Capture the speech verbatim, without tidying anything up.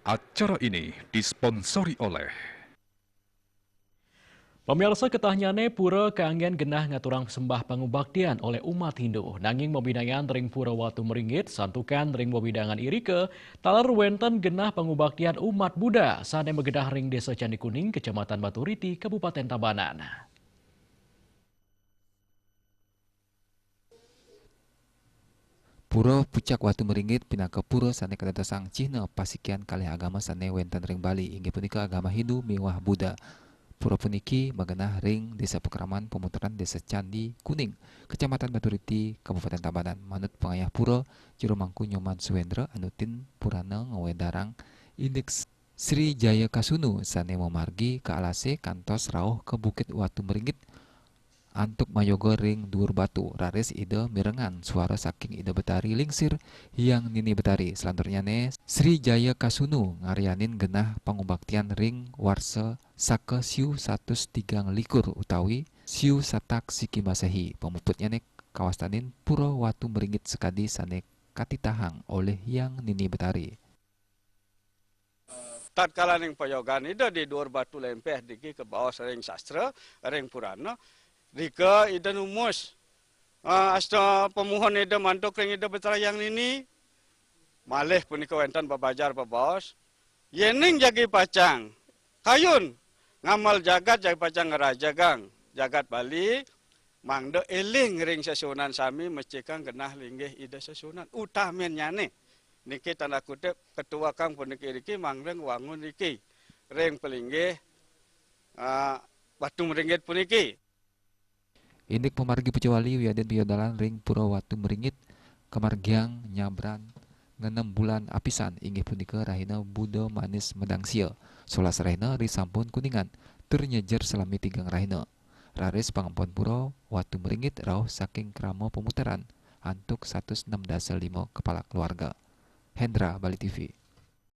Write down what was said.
Acara ini disponsori oleh Pamiarsa, ketahnyané pura kanggén genah ngaturang sembah pangubaktian olih umat Hindu, nanging mabinayan ring Pura Watu Meringgit, santukan ring wewidangan irika, taler wénten genah pangubaktian umat Buddha sané magenah ring Désa Candi Kuning, Kecamatan Baturiti, Kabupatén Tabanan. Pura Pucak Watu Meringgit pinaka pura sané kadadosang cihna pasikian kalih agama sané wénten ring Bali, inggih punika agama Hindu miwah Buddha. Pura puniki magenah ring Désa Pakraman Pemutaran, Désa Candi Kuning, Kecamatan Baturiti, Kabupatén Tabanan. Manut pangayah pura, Jero Mangku Nyoman Suwendra, anutin purana ngwedarang indik Sri Jaya Kasunu sané mamargi ka alasé kantos rauh ka Bukit Watu Meringgit antuk mayoga ring duur batu, raris Ida mirengang suara saking Ida Betari lingsir, "Hyang Nini Betari." Salanturnyané, Sri Jaya Kasunu ngaryanin genah pangubaktian ring warsa saka siu satus tigang likur utawi siu satak siki Masehi. Pamuputnyané kawastanin Pura Watu Meringgit sakadi sané katitahang olih Hyang Nini Betari. Tatkalaning payogan Ida di duur batu lempeh niki kabaos ring sastra, ring purana, rika Ida numus, eh, asta pamuhun Ida mantuk ring Ida Betari Hyang Nini, malih punika wénten babajar babaos, yéning jagi pacang kayun ngamel jagat, jagi pacang ngrajegang jagat Bali, mangda éling ring sesuunan sami, mestikang genah linggih Ida sesuunan. Utaminnyané niki tanda kutip katuekang puniki riki mangda ngwangun riki ring palinggih, ah, Watu Meringgit puniki. Indik pamargi pacawali wiadin piodalan ring Pura Watu Meringgit kamargiang nyabran ngenem bulan apisan, inggih punika rahina Buda Manis Medangsia, solas rahina ri sampun Kuningan, tur nyejer salami tigang rahina. Raris pangempon Pura Watu Meringgit rauh saking krama pemutaran antuk satus enam dasa lima kepala keluarga. Hendra, Bali T V.